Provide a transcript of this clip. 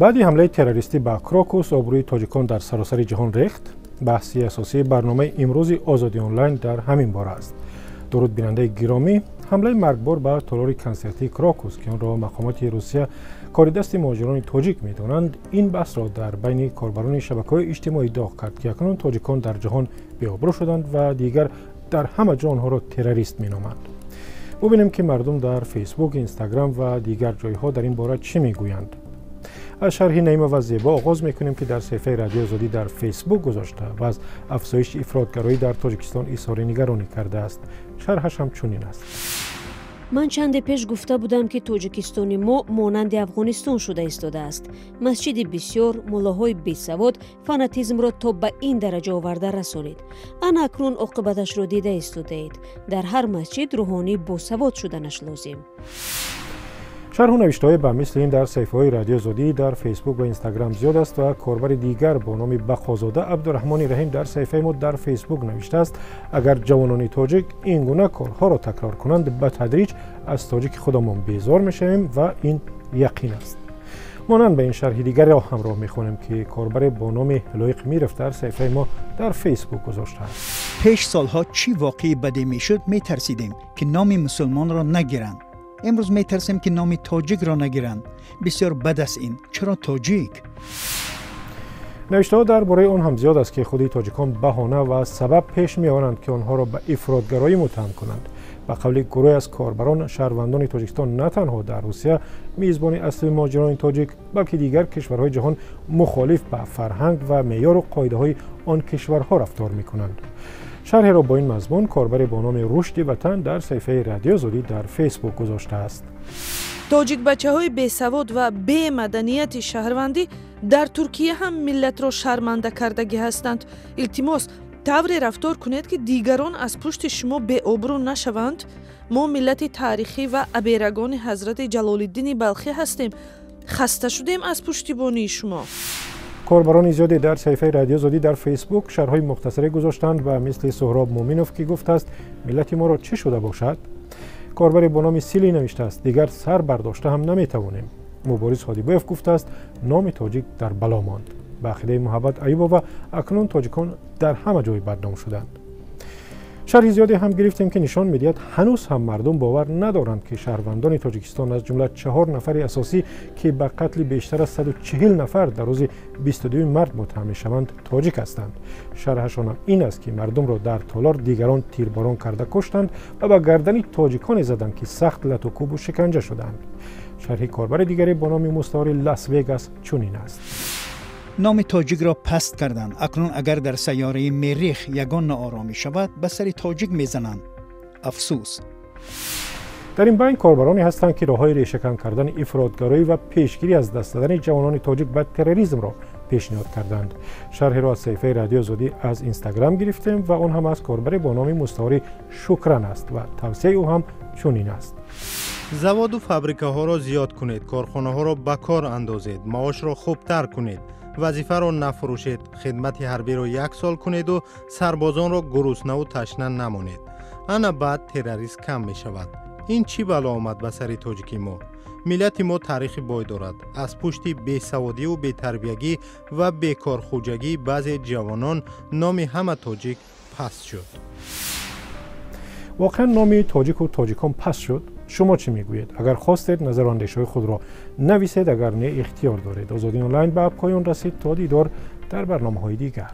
Баъди ҳамлаи террористӣ ба Крокус обрӯи тоҷикон дар саросари ҷаҳон рехт. Баҳси асосии барномаи имрӯзи Озодӣ онлайн дар ҳамин бора аст. Дуруд, бинандаи гиромӣ. Ҳамлаи маргбор ба толори консертии Крокус, ки онро мақомоти Русия кори дасти муҳоҷирони тоҷик медонанд, ин баҳсро дар байни корбарони шабакаҳои иҷтимоӣ доғ кард, ки акнун тоҷикон дар ҷаҳон беобрӯ шуданд ва дигар дар ҳама ҷо онҳоро террорист меноманд. Бубинем, ки мардум дар Фейсбук, Инстаграм ва дигар ҷойҳо дар ин бора чӣ мегӯянд. Аз шарҳи Наима ва Зебо оғоз мекунем, ки дар саҳифаи Радиои Озодӣ дар Фейсбук гузошта ва аз афзоиши ифротгароӣ дар Тоҷикистон изҳори нигаронӣ кардааст. Шарҳаш ҳам чунин аст. Ман чанде пеш гуфта будам, ки Тоҷикистони мо монанди Афғонистон шуда истодааст. Масҷиди бисёр, муллоҳои бесавод фанатизмро то ба ин дараҷа оварда расонид. Ана акнун оқибаташро дида истодаед. Дар ҳар масҷид рӯҳонӣ босавод шуданаш лозим. Шарҳу навиштаҳое ба мисли ин дар саҳифаҳои Радиои Озодӣ дар Фейсбук ва Инстаграм зиёд аст ва корбари дигар бо номи Бақозода Абдураҳмони Раҳим дар саҳифаи мо дар Фейсбук навиштааст: агар ҷавонони тоҷик ин гуна корҳоро такрор кунанд, ба тадриҷ аз тоҷики худамон безор мешавем ва ин яқин аст. Монанд ба ин шарҳи дигареро ҳамроҳ мехонем, ки корбаре бо номи Лоиқ Миров дар саҳифаи мо дар Фейсбук гузоштааст. Пеш солҳо чӣ воқеи баде мешуд, метарсидем, ки номи мусулмонро нагиранд. Имрӯз метарсем, ки номи тоҷикро нагиранд. Бисёр бад аст ин. Чаро тоҷик? Навиштаҳо дар бораи он ҳам зиёд аст, ки худи тоҷикон баҳона ва сабаб пеш меоранд, ки онҳоро ба ифротгароӣ муттаҳам кунанд. Ба қавли гурӯҳе аз корбарон, шаҳрвандони Тоҷикистон на танҳо дар Русия, мизбони асли муҳоҷирони тоҷик, балки дигар кишварҳои ҷаҳон мухолиф ба фарҳанг ва меъёру қоидаҳои он кишварҳо рафтор мекунанд. Шарҳеро бо ин мазмун корбаре бо номи Рушди Ватан дар саҳифаи Радиои Озодӣ дар Фейсбук гузоштааст. Тоҷикбачаҳои бесавод ва бемаданияти шаҳрвандӣ дар Туркия ҳам миллатро шарманда кардагӣ ҳастанд. Илтимос, тавре рафтор кунед, ки дигарон аз пушти шумо беобрӯ нашаванд. Мо миллати таърихӣ ва аберагони ҳазрати Ҷалолиддини Балхӣ ҳастем. Хаста шудем аз пуштибонии шумо. Корбарони зиёде дар саҳифаи Радиои Озодӣ дар Фейсбук шарҳҳои мухтасаре гузоштанд ва мисли Суҳроб Муъминов, ки гуфтааст: миллати моро чӣ шуда бошад? Корбаре бо номи Силӣ навиштааст: дигар сар бардошта ҳам наметавонем. Мубориз Ҳодибоев гуфтааст: номи тоҷик дар бало монд. Ба ақидаи Муҳаббат Аюбова, акнун тоҷикон дар ҳама ҷой бадном шуданд. Шарҳи зиёде ҳам гирифтем, ки нишон медиҳад, ҳанӯз ҳам мардум бовар надоранд, ки шаҳрвандони Тоҷикистон, аз ҷумла чаҳор нафари асосӣ, ки ба қатли бештар аз 140 нафар дар рӯзи 22 март муттаҳам мешаванд, тоҷик ҳастанд. Шарҳашонам ин аст, ки мардумро дар толор дигарон тирборон карда куштанд ва ба гардани тоҷиконе заданд, ки сахт латукӯбу шиканҷа шуданд. Шарҳи корбари дигаре бо номи мустаори Лас Вегас чунин аст. Номи тоҷикро паст карданд. Акнун агар дар сайёраи Мерих ягон нооромӣ шавад, ба сари тоҷик мезананд. Афсӯс. Дар ин байн корбароне ҳастанд, ки роҳҳои решакан кардани ифротгароӣ ва пешгирӣ аз даст задани ҷавонони тоҷик ба терроризмро пешниҳод карданд. Шарҳеро аз саҳифаи Радиои Озодӣ аз Инстаграм гирифтем ва он ҳам аз корбаре бо номи мустаори Шукран аст ва тавсияи ӯ ҳам чунин аст. Заводу фабрикаҳоро зиёд кунед, корхонаҳоро ба кор андозед, маошро хубтар кунед, вазифаро нафурӯшед, хидмати ҳарбиро як сол кунеду сарбозонро гуруснаву ташна намонед. Ана баъд террорист кам мешавад. Ин чӣ бало омад ба сари тоҷики мо? Миллати мо таърихи бой дорад. Аз пушти бесаводиву бетарбиягӣ ва бекорхӯҷагии баъзе ҷавонон номи ҳама тоҷик паст шуд. Воқеан номи тоҷику тоҷикон паст шуд? Шумо чӣ мегӯед? Агар хостед, назару андешаҳои худро нависед, агар не, ихтиёр доред. Озодӣ онлайн ба поён расид. То дидор дар барномаҳои дигар.